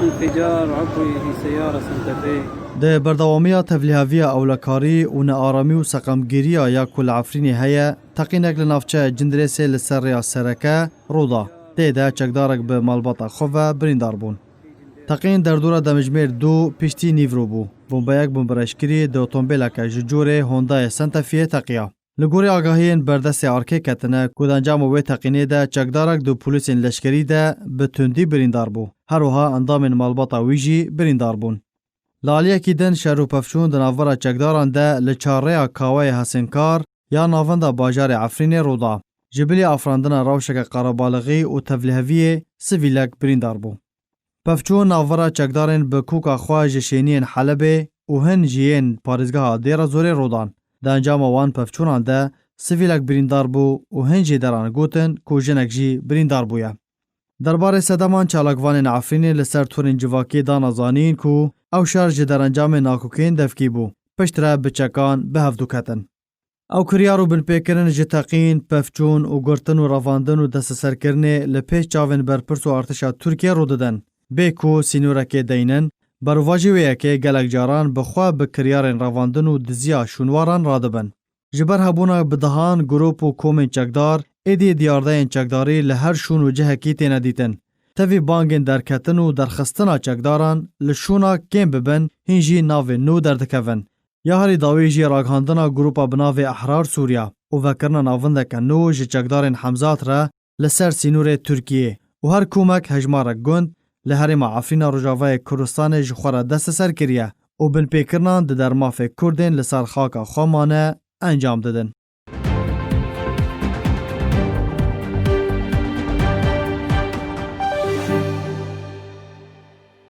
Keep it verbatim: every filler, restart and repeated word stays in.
انفجار عضوي في سيارة سانتا في. Di berdewamiya tevlîheviya ewlekarî û nearamî û seqemgiriya ya ku li Efrînê heye, teqînek li navçeya Cindirêsê li ser rêya sereke rû da. Tê de çekdarek bi malbata xwe ve birîndar bûn. Teqîn derdora demjimêr du piştî nîvro bû. Bombeyek bombereşkirî di otomobîleke ji corê Hondayê Santafiyê teqiya. Li gorî agahiyên berdestê arkê ketine ku di encama wê teqînê de çekdarek di polîsên leşkerî de bi tundî birîndar bû. Her wiha endamên malbata wî jî birîndar bûn. Li aliyekî din şer û pevçûn di navbera çekdaran de li çar rêya Kaweyê Hesênkar ya navenda bajarê Efrînê rû da. Ji bilî afirandina rewşeke qerebalixî û tevliheviyê sivîlek birîndar bû. Pevçûn navbera çekdarên bi koka xwe ji şêniyên Helebê û hin jî yên parêzgeha Dêra Zorê rû dan. Di encama wan pevçûnan de sivîlek birîndar bû û hin jî deran gotin ku jinek jî birîndar bûye. Derbarê sedeman çalakvanên Efrînê li ser torên civakî dana zanîn ku ew şer ji derencamên nakokên devkî bû, piştre bi çekan bi hev dû ketin. Ew kiryar û binpêkirin ji teqîn, pevçûn û girtin û revandin û desteserkirinê li pêş çavên berpirs û artêşa Tirkiyê rû didin. Bê ku sînorekê deynin, berovajî wê yekê gelek caran bi xwe bi kiryarên revandin û diziya şûnwaran radibin. Ji ber hebûna bi dehan grûp û komên çekdar, êdî diyardeyên çekdarî li her şûn û cihekî têne dîtin. Tevî bangên derketin û derxistina çekdaran li şûna kêm bibin, hîn jî navên nû derdikevin. Ya herî dawî jî ragihandina grûpa bi navê Ehrar Sûriya û vekirina navindeke nû ji çekdarên Hemzat re li ser sînorê Tirkiyê û her komek hejmarek gund li herêma Efrîna Rojavayê Kurdistanê ji xwe re desteser kiriye û binpêkirinan di dermafê Kurdên li ser xaka xwe mane encam didin.